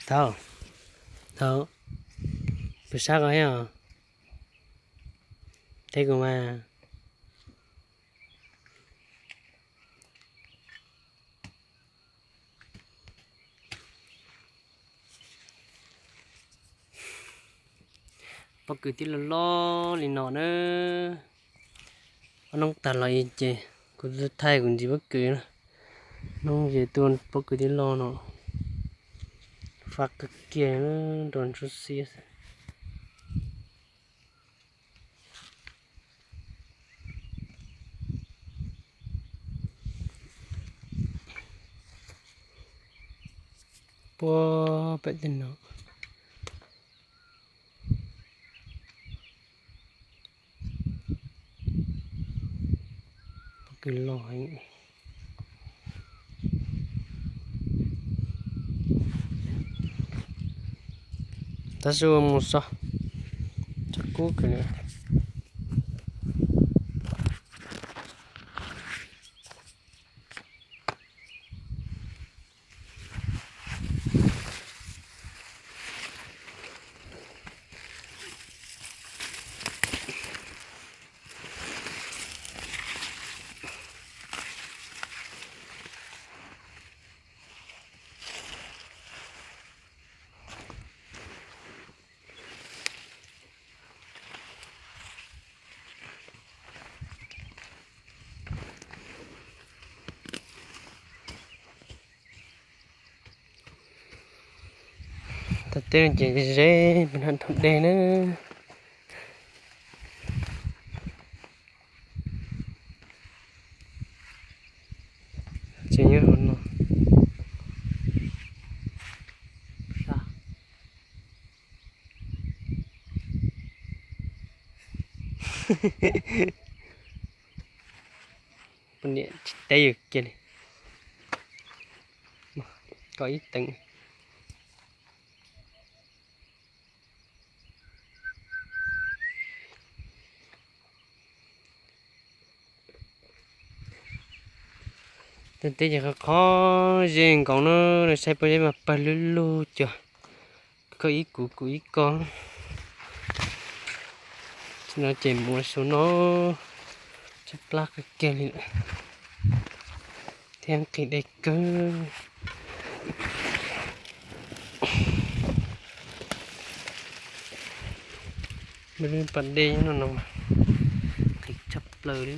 Thaum, thaum, pus sab ko os, teb kuv mas. Pob kws tib loj loj li no na. Ob hnub tag los ces kuv thaij kuv ntsis pob kws na. Hnub ces tuaj pob kws tib loj no. Fab kawg kiag, nrov ntsuab xiab. Puag pem tej no. Pob kws loj heev. Tab sis ua mus so, tshav kub kawg li. Tau teb no ces ze, peb nram ntug dej na. Ces nyob hauv no. Poj niam tsis teb yus kiag li. Koj ib teev. Tej teb ces qhov qhov ze nkaus na, saib pob zeb mas pawg lug lug cuag koj ib kuv kuv ib koj. No ces mus ua su no, tshaib plab kawg kiag li lawm, thiab nqhis dej kawg. Muaj lub pas dej nyob no no, nqhis tshaj plaws li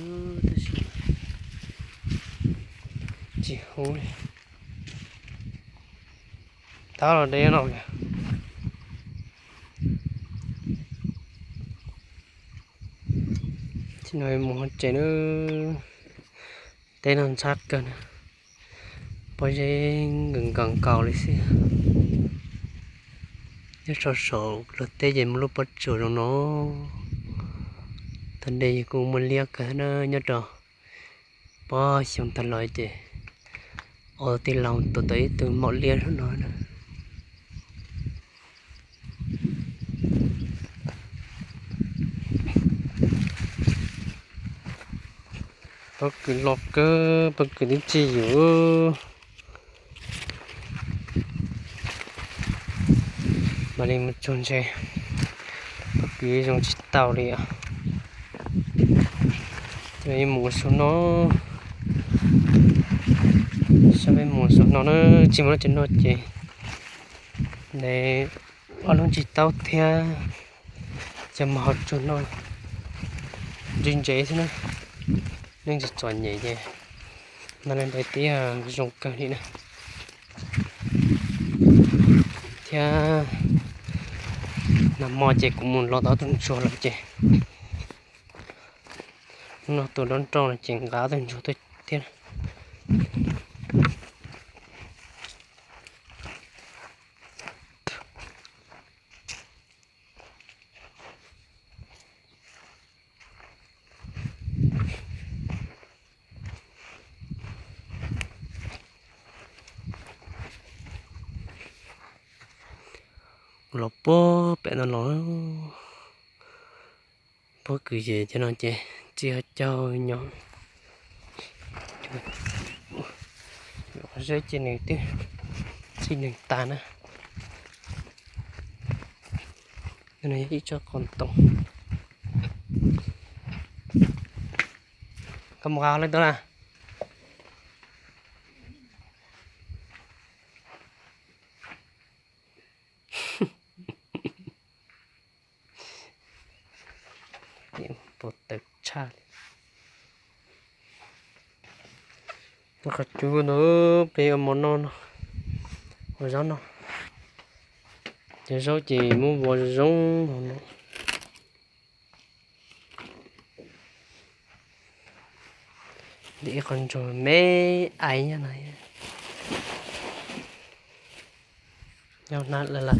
tab sis tsis huv li. Tab los dej no, tsis no mus hauv tsev na. Teb no ntxhab kawg na, pob zeb nkaus nkaus nkaus li xwb. Nyob saum saum luag teb ces muaj lub pob tsuas zoo no. Thaum ntej kuj muaj liab kawg na, nyob rau pob xyoo tag los ces ua tij laug tua tau ib tug maum liab no na. Pob kws loj kawg, pob kws twb tsis yus. Mam li mus txog ntshe pob kws zoo tsis tau li os. Mus ua su no, saib peb mus ua su no na, tsis mus lub tsev no ces nws ob lub tsis taub thiab. Ces mus hauv tsuag no ntse ntse xwb na, nej tsis txom nyem ces no li ntawd tib zoo kawg li na. Thiab nag hmo ces kuv mus los tau tus ntsuag lawm ces hnub no tus dob nroj no ces nqa tus ntsuag tuaj thiab. Los puag pem no los, pob kws ces cov no ces txij ho caug nyo, zeb ces nws twb txij neeg tas na. Ib tsob qos ntoo. Koj mus nqa leej twg na? Pos tawv tshaj li. Qhov cub ntawd peb ua mov noj no, ua zaub noj. Cov zaub ces muab vov zoo zoo no. Ib qho ntsuag me aiv nyob no. Nyob na la la.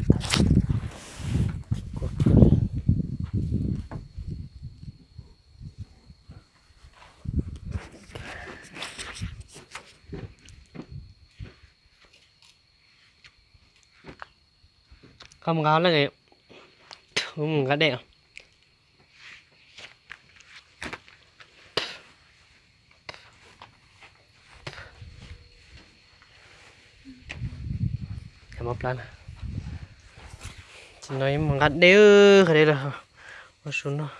Koj mus nqa leej, mus nqa dej. Tam no mus nqa dej, qhov dej los ua su noj.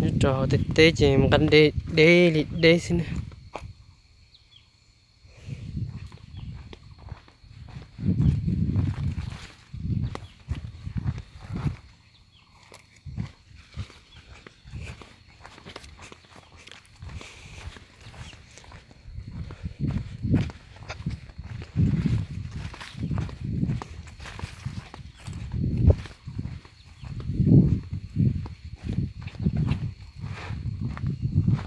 Nyob rau hauv tej teb ces mus nqa dej deb li deb xwb na.